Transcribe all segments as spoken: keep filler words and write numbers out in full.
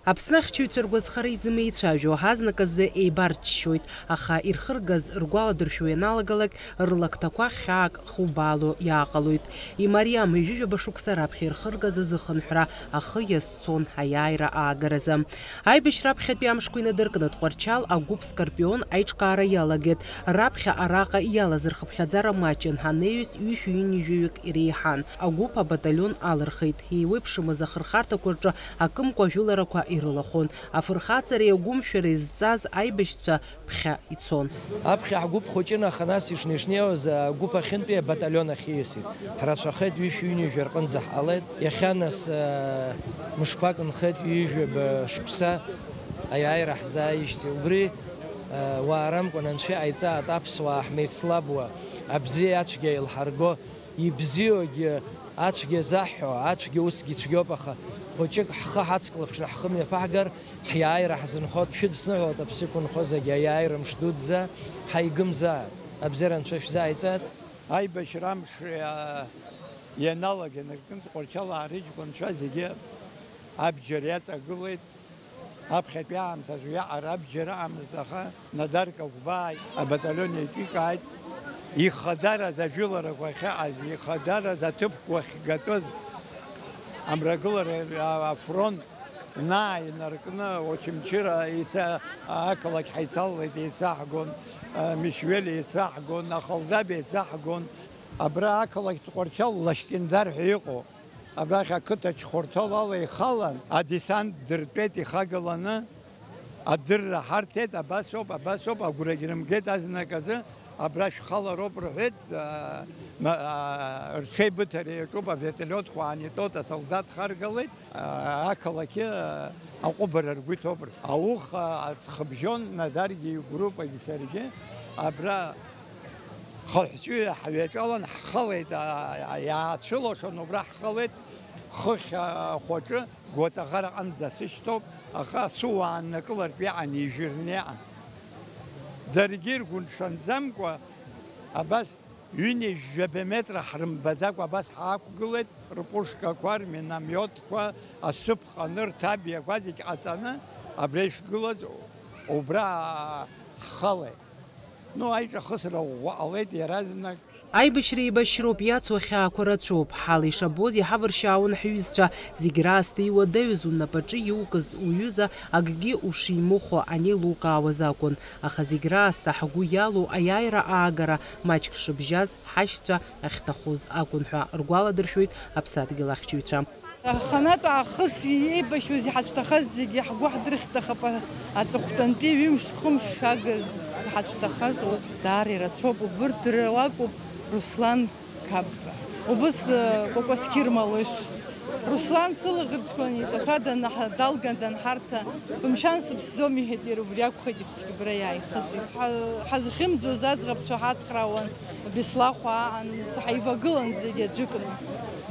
Аԥсны ахьчаҩцәа ргәазхара изымеицәажәо, азныказы еибарччоит, аха ирхыргаз ргәаладыршәо ианалагалак, рлакҭақәа хьаак хубаало иааҟалоит. Имариам ҩажәижәаба шықәса раԥхьа ирхыргаз азыхынҳәра ахы иазцон аиааира аагаразы. Аибашьра аԥхьатәи амшқәа инадыркны Тҟәарчал агәыԥ Скорпион аиҿкаара иалагеит. Раԥхьа араҟа иалаз рхыԥхьаӡара маҷын, ҳанеиҩс ҩышәи ҩынҩажәаҩык иреиҳан. Агәыԥ абаталион алырхит. Еиуеиԥшымыз ахырхарҭақәа рҿы акымкәа ажәыларақәа ирылахәын. Афырхаҵареи агәымшәареи зҵаз аибашьцәа ԥхьа ицон. Аԥхьа ҳгәыԥ хәыҷын, аха нас ишнеи-шнеиуаз агәыԥ ахьынтәи абаталион ахь ииасит. Ҳрацәахеит, ҩышәи ҩынҩажәи рҟынӡа ҳҟалеит. Иахьа нас, э, мышқәак нхеит, ҩажәаба шықәса аиааира ҳзааижьҭеи. Убри, э, уаарамкәан анцәа иҟаиҵааит, аԥсуаа ҳмеицлабуа, абзиеи ацәгьеи еилҳарго, ибзиоугьы ацәгьа заҳҳәо, ацәгьа усгьы цәгьоуп, аха хәыҷык ҳхы ҳацклаԥшны ҳхы мҩаԥаҳгар, ҳиааира ҳзынхоит. Шәыдысныҳәалоит, аԥсы иқәынхо зегьы аиааира мш дуӡӡа ҳаигымзааит. Абзиара анцәа шәзааиҵааит. Аибашьра амш, а, ианалага инаркны Тҟәарчалаа рыҷкәынцәа зегьы абџьар иаҵагылеит. Аԥхьатәи аамҭазы уиаҟара абџьар ыҟамызт, аха Надар Какәбаа абаталион еиҿикааит. Ихадараз ажәыларақәа ахьыҟаз, ихадараз аҭыԥқәа ахьгатәыз, амрагылара, а-, афронт нааинаркны, Очамчыра еица-, ақалақь ҳаицаллеит, еицаҳгон, а, Мишвели еицаҳгон, Ахалдаб еицаҳгон. Абра ақалақь Тҟәарчал Лашькьындар ҳәа иҟоу. Абрахь ақыҭа Чхәырҭал ала ихалан, адесант дыртәеит ихагаланы, адырра ҳарҭеит, абасоуп, абасоуп, агәрагь рымгеит азныказы, абра шәхалароуп рҳәеит, а, ма-, а, рҽеибыҭара иаҿуп, авертолиотқәа ааникылт, асолдаҭ харгалеит, а, ақалақьы, а, аҟәыбара ргәы иҭоуп. Ауха аҵхыбжьон Надаргьы игруппагьы саргьы абра Хыҳәҵәы ҳҩаҿалан ҳхылеит, а, а, иаацәылашон убра ҳхылеит, хыхь, а, хәаҿы гәаҵаӷараҟынӡа сышьҭоуп, аха сыуааннакылартә иаан ижәырны иаан. Даргьы ргәы ншанӡамкәа, абас ҩынҩажәаба метра ҳрымбаӡакәа абас ҳаақәгылеит, рпушкақәа, рминомиотқәа, асыԥҟаны, рҭабиақәа зегь ҟаҵаны, абра ишгылаз убра ҳхылеит. Ну, аиҿахысра ӷәӷәа ҟалеит иаразнак. Аибашьра еибашьроуп, иацу ахьаақәа рацәоуп. Ҳала ишабоз иҳавыршьаауан ҳҩызцәа, зегь раасҭа иуадаҩыз, унапаҿы иукыз уҩыза акгьы ушимыхәо анеилукаауаз акәын. Аха зегь раасҭа ҳгәы иалоу аиааира аагара маҷк шыбжьаз ҳашьцәа ахьҭахоз акәын ҳәа ргәаладыршәоит аԥсадгьыл ахьчаҩцәа. Аханатә аахыс еибашьуаз, иҳацәҭахаз зегьы ҳгәы ҳдырхьҭахап, аҵыхәтәантәи ҩымш-хымш агыз иҳацәҭахаз, даара ирацәоуп, убырҭ дара ракәуп, Руслан Қапба. Убыс, э, Кәакәасқьыр Малыш. Руслан сылаӷырӡқәа неиҿаҭәа данаҳ-, далган данҳарҭа, бымшәан сыԥсӡом, иҳәеит иара, убри акәхеит иԥсгьы бра иааихыҵит. Ҳа-, ҳазхьымӡоз аӡӷабцәа ҳацхраауан. Беслахәаа аан, нас ҳаивагылан зегь аӡәыкны.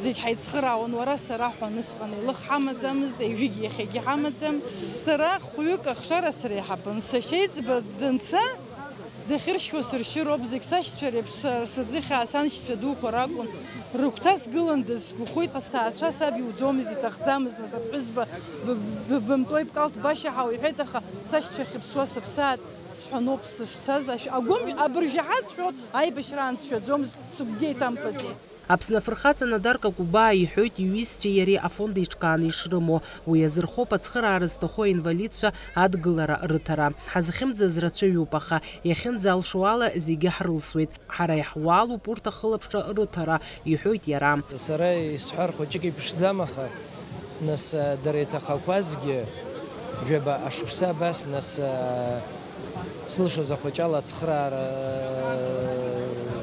Зегь ҳаицхыраауан, уара, сара ҳәа, усҟан еилых ҳамаӡамызт, ҩыџьагьы иахьагьы ҳамаӡам. Сара хәҩык ахшара среиҳабын. Сашьеиҵба данца, дахьыршьуа сыршьыроуп, зегь сашьцәа реиԥш, са, сыӡыхь аасаншьцәа дуқәа ракәын. Рыгәҭа сгыландаз сгәахәит, аха сҭаацәа саб иуӡомызт, иҭахӡамызт, нас аԥҳәызба б-, б-, бымтәои, бкалҭ башьа ҳауа иҳәеит, аха сашьцәа ахьыԥсуа сыԥсаат. Сҳәаноуп сышцаз, ашә-, агәым-, абыржәы ҳазшәоит, аибашьраан сшәаӡомызт, сыгәгьы еиҭамԥаӡеит. Аԥсны афырхаҵа Надар Какәбаа иҳәоит иҩызцәеи иареи афонд еиҿкааны ишрымоу. Уи азырхоуп ацхыраара зҭаху аинвалидцәа адгылара рыҭара. Ҳазхьымӡаз рацәаҩуп, аха иахьынӡалшо ала зегьы ҳрылсуеит. Ҳара иаҳуалуп урҭ ахылаԥшра рыҭара, иҳәоит иара. Сара исҳәар хәыҷык иԥшӡам, аха, нас, дара иҭахақәазгьы, жәаба ашықәса абас, нас, сылшоз ахәыҷала ацхыраара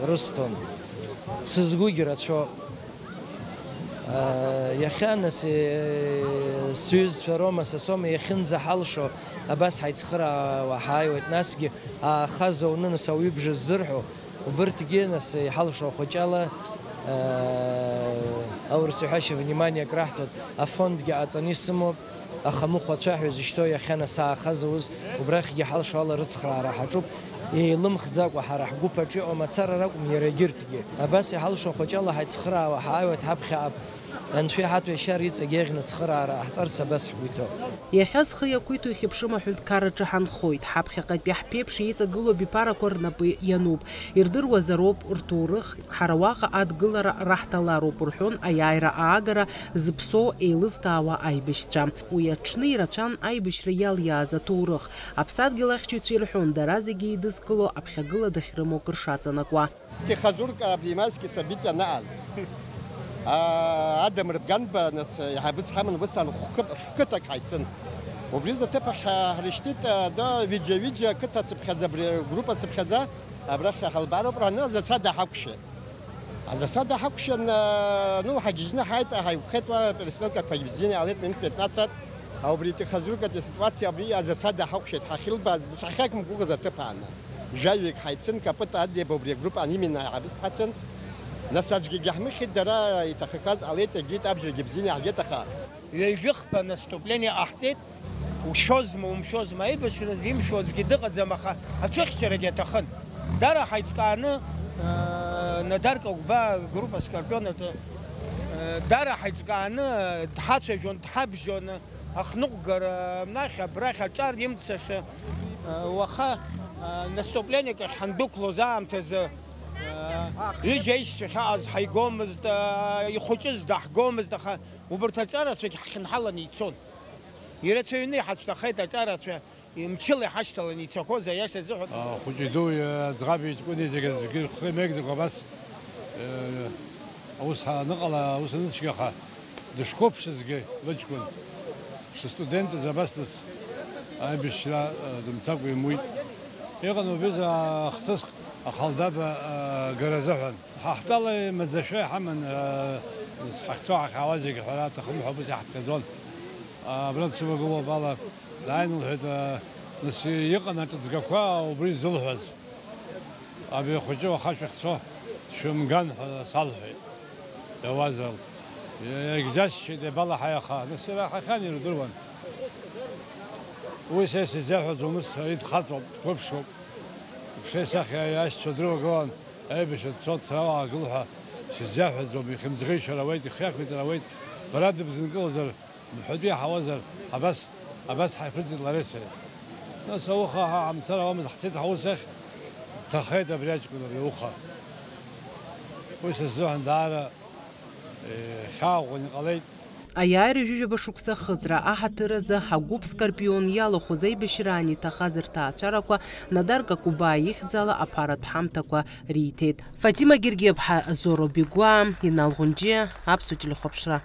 рысҭон. Сызгәгьы рацәоуп. Иахьа, нас, сҩызцәа роума, са соума иахьынӡаҳалшо, абас ҳаицхыраауа ҳааиуеит, насгьы аахаза уны, нас, ауаҩыбжа ззырҳәо, Убырҭгьы, нас, иҳалшо ахәыҷала, аа, аурыс иҳәашьа, внимание акраҳҭоит, афондгьы ҟаҵаны исымоуп, аха мыхәацәа ҳәа изышьҭоу иахьа, нас, аахаза уз, убрахьгьы иҳалшо ала рыцхраара ҳаҿуп, еилымхӡакәа ҳара ҳгәыԥ аҿы иҟоу мацара ракәым, иара егьырҭгьы. Абас иҳалшо ахәыҷала ҳаицхраауа ҳааиуеит ҳаԥхьаҟа. Анцәа иҳаҭәеи ашьареи иҵегь еиӷьны ацхыраара ҟаҳҵарц абас ҳгәы иҭоуп. Иахьа зхы иақәиҭу ихьыԥшым аҳәынҭқарраҿы ҳанхоит. Ҳаԥхьаҟатәи ҳԥеиԥш иҵагылоу абиԥарақәа рнапы иануп. Ирдыруазароуп рҭоурых, ҳара уаҟа адгылара раҳҭалароуп, рҳәон аиааира аагара зыԥсоу еилызкаауа аибашьцәа. Уи аҽны ирацәан аибашьра иалиааз аҭоурых. Аԥсадгьыл ахьчаҩцәа ирҳәон, дара зегьы еидызкыло аԥхьагыла дахьрымоу акыр шаҵанакуа. Техазурка обнимайски события нааз. А, Адам Рыбганба, нас, иаҳабыц ҳаман, ус ан хәкы-, фкыҭак ҳаицын. Убри зны аҭыԥ ахь ҳрышьҭит, а, да, ҩыџьа-ҩыџьа ақыҭа цыԥхьаӡа, абри агруппа цыԥхьаӡа, абрахь ҳалбароуп рҳәаны, азасада ҳақәшәеит. Азасада ҳақәшәан, а, ну, ҳагьежьны ҳааит, ҳаиқәхеит уа перестрелкақәа ибзианы иҟалеит, минуҭ пятнадцать. А, убри техазуркатәи аситуациа абри азасада ҳақәшәеит, ҳахьылбааз, ус ҳахьақәымгәыӷыз аҭыԥ ааны. Жәаҩык ҳаицын, капыта адеиба убри агруппа анименно аҳабыс дҳацын. Нас аӡәгьы ҳмыхьит, дара иҭахақәаз ҟалеит, егьит, абжагьы бзианы иаҳгеит, аха. Ҩажәихԥа наступление ҟаҳҵеит, ушәозма, умшәозма, аибашьра зимшәо аӡәгьы дыҟаӡам, аха аҽыхьчарагьы аҭахын. Дара ҳаиҿкааны, э, Надар Кагәба агруппа Скорпион аҿы, э, дара ҳаиҿкааны дҳацәажәон, дҳабжьон, ахныҟәгара, анахь, абрахь аҿар имцаша, уаха наступлениак ахь ҳандәықәлоз аамҭазы, ҩыџьа аишьцәа ахьаҟаз ҳаигомызт, ихәыҷыз даҳгомызт, аха убарҭ аҿарацәагь ҳхьынҳаланы ицон. Ирацәаҩны иҳацәҭахеит аҿарацәа, мчыла иҳашьҭаланы ицақәоз, аиаша азыҳәан. Ахәыҷи-дуи, аӡӷаби иҷкәыни зегьы аӡәгьы рхы имеигӡакәа абас, э, аус аныҟала, аус аныцәгьаха, дышқәыԥшызгьы лыҷкәын, дшыстудентыз абас нас аибашьра, э, дымцакәа имуит. Иҟан убри ахҭыск ахалдаба, э, гара азыҳәан. Ҳа ҳтәала имаӡашәа иҳаман, э, ҳахьцо ҳахьаауа зегьы ҳәара аҭахым ҳәа убас иаҳԥхьаӡон. Абра дсывагылоуп ала, дааины лҳәеит, а, нас иҟан аҿыҵгақәа убри зылҳәаз. Абри ахәыҷы уаха шәахьцо дшәымган ҳәа салҳәеит. Иауазар, иагьџьасшьеит, иабалаҳаи аха, нас иара ҳахьан ирдыруан. Уи са исызиаҳәаӡом, ус идхаҵоуп, дқәыԥшуп. Иԥшеи сахьа иашьцәа дрывагылан, аибашьра дцо дцара уаагыл ҳәа сызиаҳәаӡом, ихьымӡӷишьар ауеит, ихы иақәиҵар ауеит, бара дыбзынкылозар, Мҳәатәы иаҳауазар, абас, абас ҳаиԥырҵит лареи сареи. Нас ауха ҳа ҳамцар ауамызт, ҳцеит ҳаус ахь, дҭахеит абри аҷкәын, абри ауха. Уи са сзыҳәан даара, е, хьаа ӷәӷәаны иҟалеит. Аиааира ҩажәижәаба шықәса ахыҵра аҳаҭыр азы ҳагәыԥ Скорпион иалахәыз аибашьраан иҭахаз рҭаацәарақәа Надар Какубаа ихьӡала аԥаратә ҳамҭақәа риҭеит. Фатима Гергиаԥҳа, Зоро Бигәаа, Инал Ӷәынџьиа, Аԥсуа телехәаԥшра.